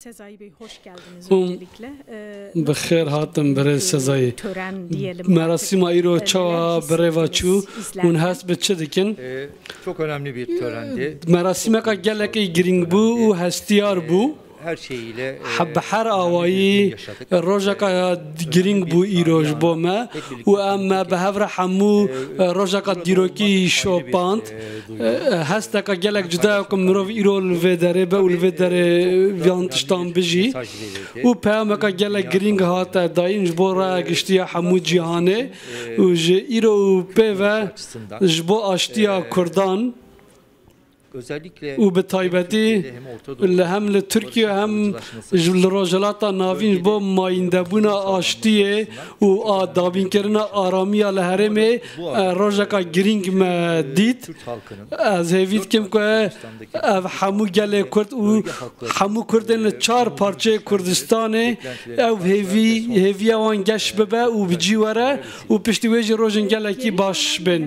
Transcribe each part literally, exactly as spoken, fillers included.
Sezai Bey, hoş geldiniz Hûn öncelikle. Ee, bi xêr hatin, birêz Sezai. Tören diyelim artık. Merasîma îro çawa bi rê ve çû? Hûn hest bi çi dikin? Ee, çok önemli bir törendi. Merasîmeka gelekî girîng bû û hestiyar bû. Her şeyiyle, e, bi her awayî rojeka girîng bû îro ji bo me û em me bi hev re hemû, e, rojeka dîrokî şopand. E, hesteka gelek cuda ye ku mirov îro li vê derê be û li vê derê van tiştan bijî. Û peyameka gelek girîng hate dayîn ji bo raya giştî ya hemû cîhanê û ji îro û pê ve ji bo aştiya Kurdan û bi taybetî li hem li Tirkiye hem ji li Rojhilata Navîn ji bo mayîndebûna aştiyê û a dabînkirina aramiya li herêmê, e, rojeka girîng me dît. Ez hêvî dikim ku ev hemû gelê Kurd û hemû Kurdên li çar parçeyê Kurdistanê ew hêvî, hêviya wan geş bibe û bi cî were û piştî wê jî rojên gelekî baş bên.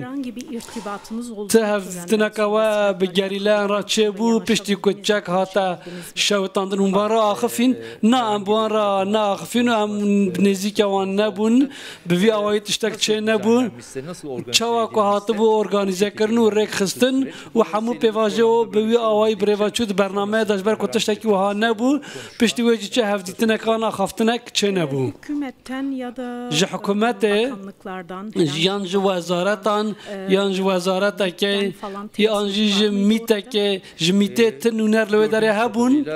Ti hevdîtineke we bi gerîleyan re çêbû, piştî ku çek hate şewitandin, hûn bi wan re axifîn? Na, em bi wan re neaxifîn û em bi nêzîkê wan nebûn. Bi vî awayî tiştek çê nebû. Çawa ku hatibû organîzekirin û rêkxistin û hemû pêvajoyê bi wî awayî bi rê ve çû di bernameyê de, ji ber ku tiştekî wiha nebû, piştî wê jî çi hevdîtinek an axaftinek çê nebû. Ji hikûmetê, yan ji wezaretan, yan ji wezaretekê, yan jî ji mîtekê, ji mîtê ti nûner li wê derê hebûn.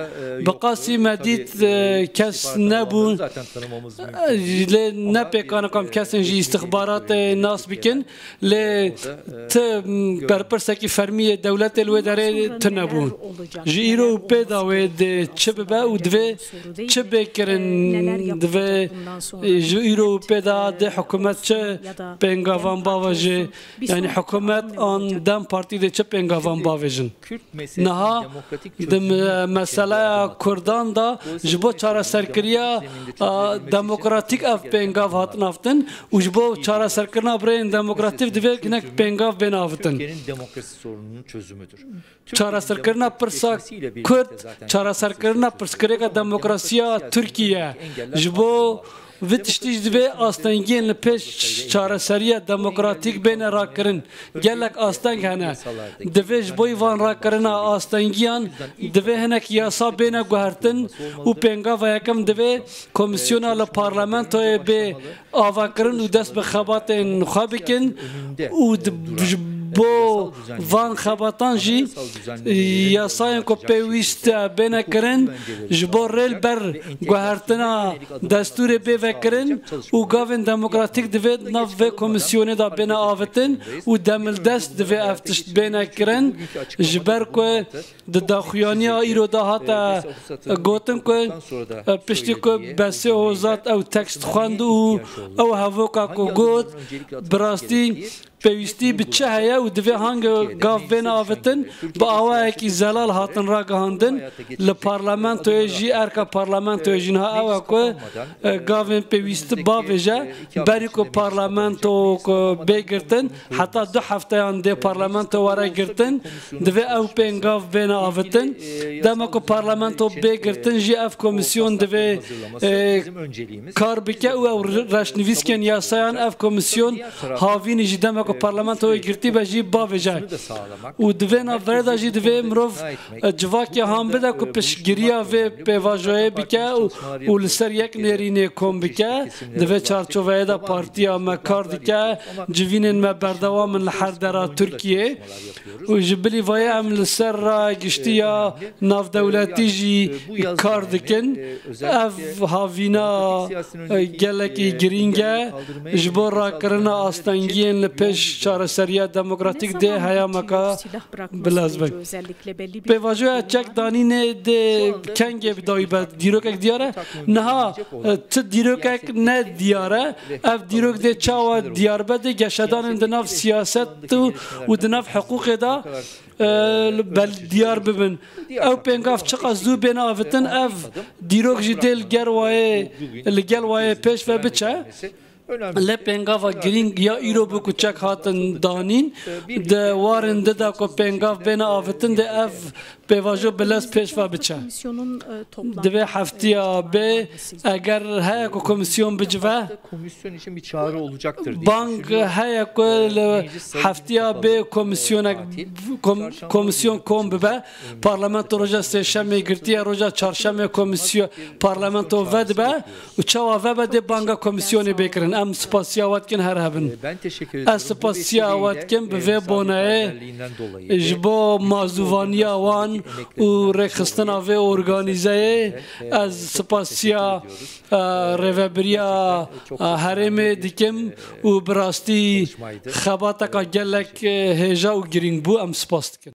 Bi qasî me dît, e, kes nebû. E, lê ne pêkan e ku em kesên ji îstixbaratê nas bikin. Lê ti, m, berpirsekî fermî yê dewletê li wê derê tune bû. Ji îro û pê de wê dê çi bibe û divê çi bê kirin, divê, e, ji îro û pê de dê hikûmet çi pêngavan bavêje? Yanî hikûmet an DEM Partî dê çi pêngavan bavêjin? Niha di me-, meseleya Kurdan de ji bo çareserkiriya, a, demokratîk ev pêngav hatin avtin û ji bo çareserkirina bi rêyên demokratîk divê hinek pêngav bên avitin. Çareserkirina pirsa Kurd, çareserkirina pirsgirêka demokrasiya Tirkiye. Ji bo vê tiştî jî divê astengiyên li pêş çareseriya demokratîk bêne rakirin. Gelek asteng hene. Divê ji bo van rakirina astengiyan divê hinek yasa bêne guhertin û pêngava yekem divê komîsyona li parlamentoyê bê avakirin û dest bi xebatên xwe bikin û di-, ji bo van xebatan jî yasayên ku pêwîst bêne kirin, ji bo rê li ber guhertina destûrê bê vekirin û gavên demokratîk divê di nav vê komîsyonê de bêne avitin û demildest divê ev tişt bêne kirin, ji ber ku di daxuyaniya îro de hate gotin ku, e, piştî ku Besê Hozat ew tekst xwend û ew hevoka ku got, bi rastî pêwîstî bi çi heye û divê hangi gav bêne avitin, bi awayekî zelal hatin ragihandin. Li parlamentoyê jî, erka parlamentoyê jî niha ew e ku, e, gavên pêwîst bavêje, berî ku parlamento ku bê girtin, heta du hefteyan dê parlamento were girtin, divê ew pêngav bêne avitin. Dema ku parlamento bê girtin jî ev komîsyon divê, e, kar bike û ew re-, reşnivîskên yasayan ev komîsyon havînî jî dema ku parlamentoyê girtî be jî bavêje. Û di vê navberê de jî divê mirov, e, civakê han bide ku piştgiriya vê pêvajoyê bike û, û li ser yek nêrînê kom bike. Di vê çarçoveyê de partiya me kar dike, civînên me berdewam in li her dera Tirkiyê. Û ji bilî vayê em li ser raya giştî ya navdewletî jî kar dikin. Ev havîna, e, gelekî girîng e ji bo rakirina astengiyên li pêş çareseriya demokratîk dê heyameka bilez be. Pêvajoya çekdanînê dê kengê bi dawî be? Dîrokek diyar e. Niha, e, ti dîrokek ne diyar e. Ev dîrok dê çawa diyar be? Dê geşedanên di nav siyaset û, û di nav hiqûqê de, e, bel-, diyar bibin. Ew pêngav çiqas zû bêne avitin, ev dîrok jî dê li gel wayê, li gel wayê pêş ve biçe. Lê pêngava girîng ya îro bû ku çek hatin danîn, di warên di de ku pêngav bêne avitin, dê ev pêvajo bi lez pêş ve biçe. Divê heftiya bê, eger heye ku komisyon bicive, Komisyon için bir çağrı olacaktır diye bang düşünüyorum. heye ku li heftiya bê komisyonek, kom, komisyon kom bibe. Parlamento roja sêşemê girtiye, roja çarşemê komisyon parlamento vedibe û çawa vebe dê banga komisyonê bê kirin. Em spasiya we dikin, her hebin. Ben teşekkür ediyorum. Ez spasiya we dikim bi vê Saadet boneyê Rehberliğinden dolayı ji bo mazûvaniya wan û rêkxistina vê organîzeyê. Ez spasiya, e, rêvebiriya, e, herêmê dikim û bi rastî xebateka gelek, e, hêja û girîng bû. Em spas dikin.